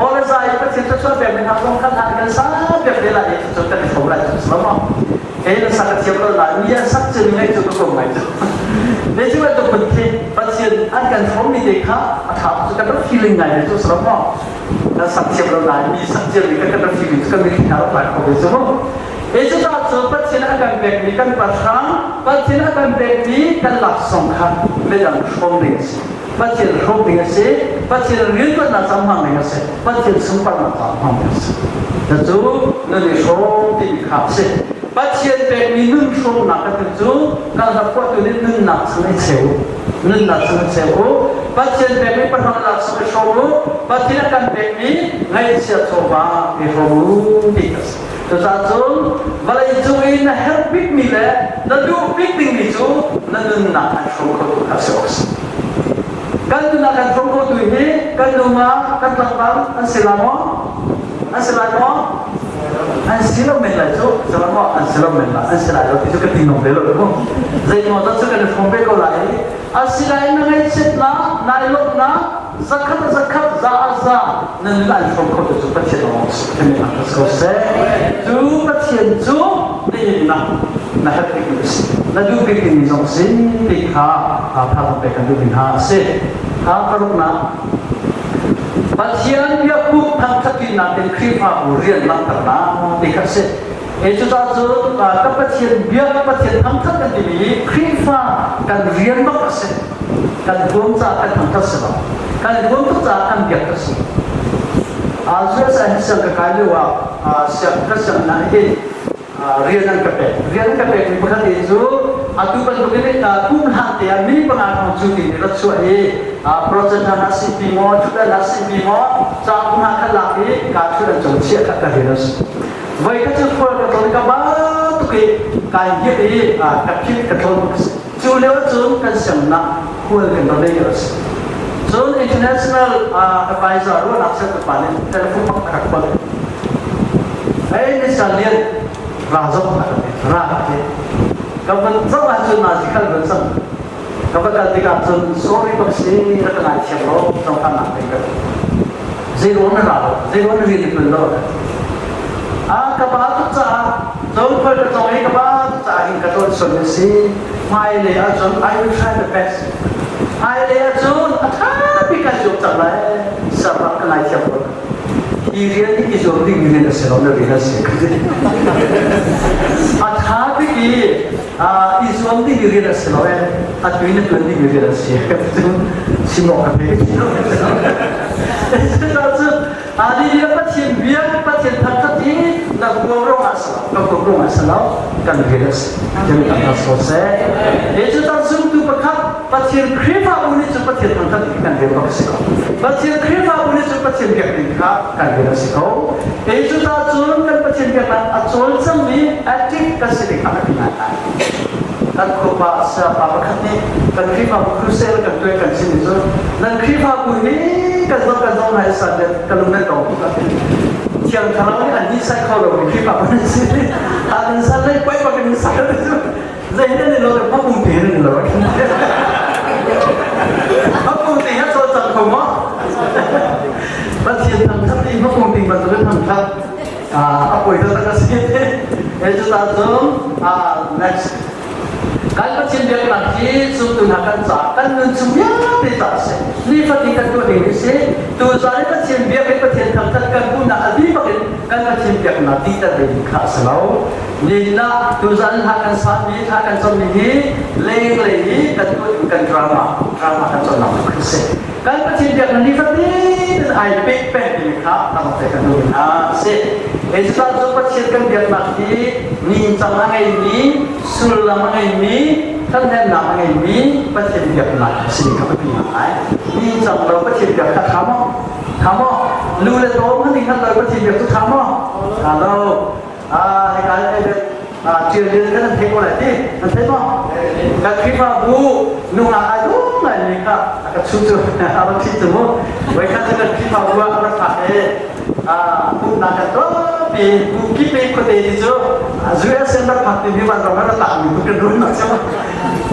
S1: aw le zai i Pathian thluachuah pekmi hna zong kha hna kan sa piak te lai i cucu kan i hrawm lai cu si lo maw? Kei na sak a thiam lo lai, mi an sak cun ngaih cu ka kom ngai cu. Ne cu bantuk phun khi Pathian an kan hrawmmi te kha a ṭha cu kan rak feeling ngai ve cu si lo maw? Kan sak thiam lo lai, mi sak ciami kan kan rak feeling cu kan mitthli hna rak lai kho ve cu mu. Cucaah cu Pathian a kan pekmi kan pahrang, Pathian a kan pekmi kan laksawng kha midang hrawm ding a si. Pathian hrawm ding a si. Pathian rianṭuannak caah hmang ding a si. Pathian sunparnak caah hmang ding a si. Cucu nun i hrawm timi kha a si. Pathian pekmi nun hrawmnak kan ti cu kan rak tuahtu nih nunnak chung i cheu nunnak chung i cheu u. Pathian pekmi pahrang laksawng i hrawm u. Pathian a kan pekmi ngaihchia chawva i hrawm u ti a si. Cucaah cun vawlei cung i na herh bikmi le na duh bik dingmi cu na nunnak an hrawm khotu kha si awk a si. Kan nunnak an hrawm khotu hi kan nungak, kan tlangval an si lai maw? An si lai maw? An si lo men lai cu, si lo maw? An si lo men lai, an si lai lo ti cu ka ti ngam ve lo mu. Zeimaw zat cu kan i hrawm ve ko lai i asinain na ngaihchiatnak, nai lawmhnak, zakhat a zakhat, za a za na nun an hrawm kho tu cu Pathian lawng ko seh. Cu Pathian cu nihin na na herh bikmi a si. Na duh bikmi zong si ti kha thazaang pek kan duhmi hna a si. Kha paruknak Pathian biakbuk thangṭhattinak in Khrihfabu rian langhternak ti kha a si. E cucaah cun ka Pathian biak Pathian thangṭhat kan timi hi Khrihfa kan rian bak a si. Kan huam caah kan thangṭhat si lo. Kan huam tuk caah kan biak a si. US ah hin siang ka kai lio ah siang ka sianginn ah hin rian an ka pek. Rian an ka pekmi pakhat te cu atu bantuk in kum hlan te ah mi panga thong cu ti rat chuah i project hna si pi maw, thutdan hna si pi maw, cauk hna kha lak i ka thutdan cung chiah kha ka rian a si. Voi ka cu khual ka tlawn ka ba tuk i kai hngilh i ka philh ka tlawn bak a si. Cu lio cun kan siangnak khual kan rak nei lio a si. Cun international advisor ruahnak sertu pa nih telephone bak a rak call. Hey Mr. Lian, ra zong a rak ti, ra a ti. Ka van zoh ahcun nazi khal van cang. Ka va kal tikah cun sorry bak si, rak ka ngaithiam lo, cohlannak pei ka ti. Zei ruang na ra lo, zei ruang na rian na tuan lo a ti. Ah, ka ba tuk caah, cun khual ka cong i ka ba tuk caah hin ka tlawn sual a si. Hmailei ahcun I will try my best. Hmailei ahcun a ṭha bik kai zuam cang lai. Sernak ka ngaithiam ko. Hi rian hi i zuam ding rian a si lo, na rian a si. A ṭha bik i i zuam ding rian a si lo eh. A tu in na ṭuan ding rian a si. Cun chim awk ka thei. Cucaah Ali le Pathian bia Pathian thangṭhat i na huam ruangah si lo, ka huam ruangah si lo, kan rian a si. Kan kan rak so seh. He cu tan zumtu pakhat Pathian Khrihfabu nih cun Pathian thangṭhat hi kan rian bak a si ko. Pathian Khrihfabu nih cun Pathian biak ding kha kan rian a si ko. He cu ta cun kan Pathian biaknak a cawlcangmi active kan si ding kha a ngai lai. Kan khuapa sayapa pakhat nih kan Khrihfabu crusade kan tuah kan chim cu nan Khrihfabu hi kan zoh kan zoh ngai san le ka lung nan dong tuk a ti. Thiang Thlarau nih an ni sai kho lo mi Khrihfabu nan si. An san lei poi bak in sai cu zei nan ni lo le hmapung te nan ni lo. Hmapung te ha cawlcang kho maw? Pathian thangthat i hmapung ting bantukin thangthat a poi taktak a si. Cucaah cun next kan Pathian biaknak hi zumtu hna kan ca kan nun chung vialte ca a si. Nifatin kan tuah ding a si. Tuzaan i Pathian biak i Pathian thangthat kan duhnak a dih bak in kan Pathian biaknak titer ding kha a si lo. Nihin ah tuzan hla kan sami thla kan cammi hi lenglei i kan tuah kan drama drama kan cawnnak tu khi si. Kan Pathian biaknak nifatin ai peh peng timi kha tam te kan duh hna si. Israel cu Pathian kan biaknak hi ningcang a ngeimi, sullam a ngeimi, ṭhathnemnak a ngeimi Pathian biaknak a si kha biapi ngai. Ningcang lo Pathian biak kha ṭha maw? Ṭha maw? Lu le tawm han ning han lo Pathian biak cu ṭha maw? Ṭha lo. Ah, hika ṭial lian kan thei ko lai ti. Nan thei maw? Kan Khrihfabu nungak ai dawm ngaimi kha a ka chu cu a rak ṭhit cu mu. Voikhat cu kan Khrihfabu ah a rak phak i pumhnak kan tuahpi bu kip i khuate ti cu US in rak phak timi van ram rak tlakmi tu kan run nak cu.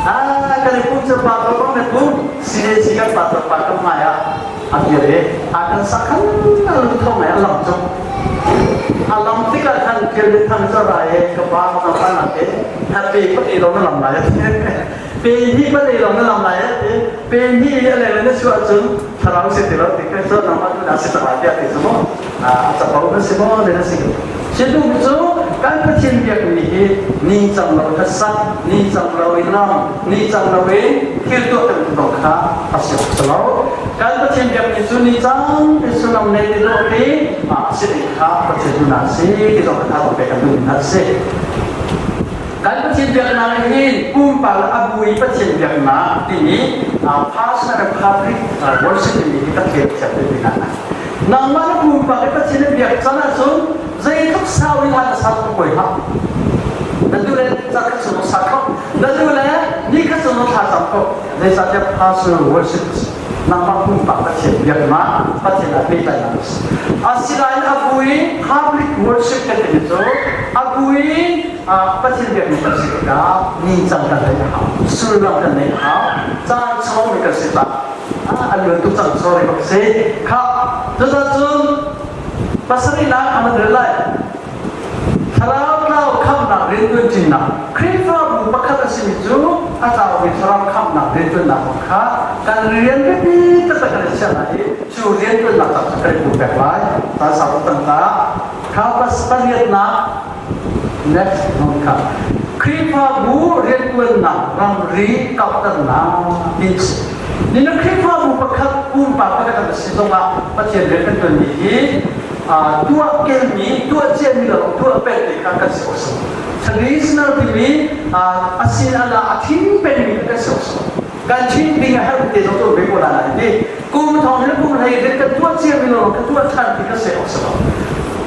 S1: Ah, kan i pum cu pa ko kan pum CAC kan pa pa kan hmai ah a dir i a kan sakhan a lungtho ngai a lam cu. A lam tikah khan thil thang cu rai i ka pa ka pa nak i happy pati lo na lam lai pe hi pati lo na lam lai ti pe hi a leng na chuah cun thlarau si ti lo ti kan cu nangmah tu na si tak lai tiah ti cu mu a capo na si maw na si Sintu cu kan Pathian biakmi hi ningcang lo hlasak, ningcang lo in lam, ningcang lo in thil tuah kan kong kha a si awk si lo. Kan Pathian biakmi cu ningcang te sullam nei te dawh te a si ding kha Pathian duhnak si ti zong kha tha pe kan duhmi hna si. Kan Pathian biaknak hin pumpak le a bu i Pathian biaknak timi personal and public worship timi hi kan khel thiam te hna. Nangmah na pumpak i Pathian na biak can ahcun zeitluk sau in hlan na sau ko koi hlah. Na duh le zarh khat chung sa kho. Na duh le ni khat chung thla cam ko. Zeicahtiah personal worship nangmah pumpak Pathian biaknak Pathian ah pehtlaihnak a si. Asinain a bu i public worship kan timi cu a bu i Pathian biakmi kan si tikah ningcang kan neih a hau, sullam kan neih a hau, caan chawmi kan si cang. A luan tuk cang sorry bak si. Kha cucun pasarihnak a man lai. Thlarau tlau khamhnak riantuan ṭinak Khrihfabu pakhat a simi cu a tlaumi thlarau khamhnak riantuannak kong kha kan rian biapi taktak kan i chiah lai i cu riantuannak tak cu kan i pumpek lai. Caan sau tuk cang ta. Kha pariatnak next non kha Khrihfabu riantuannak ramri kauhternak ti Nina Khrihfabu pakhat pumpak pakhat an si zongah Pathian rian kan tuanmi hi tuah kelmi, tuah ciami lo tuah peng ti kha kan si awk si. Traditional timi a sin ala a thin pengmi kan si awk si. Kan thin ding a herh te zong tu ve ko la ti. Kum thong le kum hlei rian kan tuah ciami lo kan tuah than ti kan si awk si lo.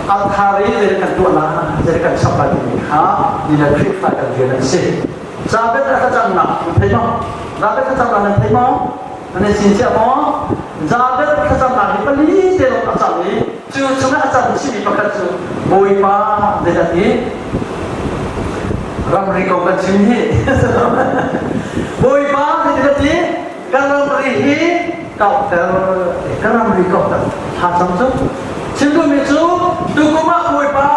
S1: A thar i zei kan tuah la, zei kan chap la timi kha nina Khrihfa kan rian an si. Zabet a thlacamnak nan thei maw? Zabet thlacamnak nan thei maw? Nan i cinchiah maw? Zabet thlacamnak hi pali te lawng a cam i cu chungah a cam chihmi pakhat cu Bawipa zeidah ti? Ramri kong kan chim hi. Bawipa zeidah ti? Ka ramri hi kauhter ka ramri kauhter thla cam cu chim duhmi cu tukum ah Bawipa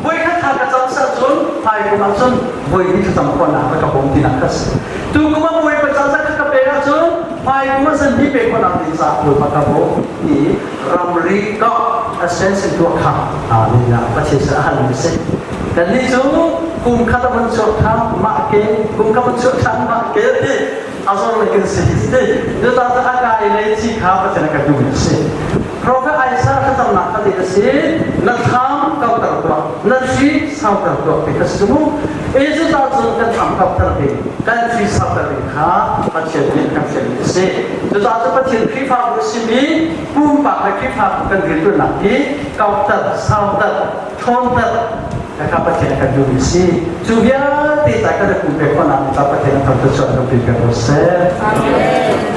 S1: voikhat thla ka cam sah cun hmaikum ah cun voi hnih thlacam khawhnak ka ka bawm tinak ka si tukum ah Bawipa ca zakhat ka pek ahcun hmaikum ah zan hnih pek khawhnak ding caah Bawipa ka bawm ti ramri kauh ascension tuah kha aa Pathian sin a halmi a si kannih cu kum khat a van chuak ṭhan mah ke kum khat van chuak ṭhan mah ke ti a zor lei kan si ti cucaah a kai lei thi kha Pathian a kan duhmi a si Prophet Isaiah thlacamnak kha ti a si na thlam kauter tuah na thli sauter tuah ti kha si mu e cucaah cun kan thlam kauter ding kan thli sauter ding kha Pathian nih kan fialmi a si cucaah cu Pathian Khrihfabu a simi pumpak le Khrihfabu kan riantuannak hi kauter sauter ṭhawnter kha Pathian kan duhmi si. Cu vialte ta kan pum pek khawhnak ca Pathian kan thluachuah kan pe ko seh.
S2: Amen.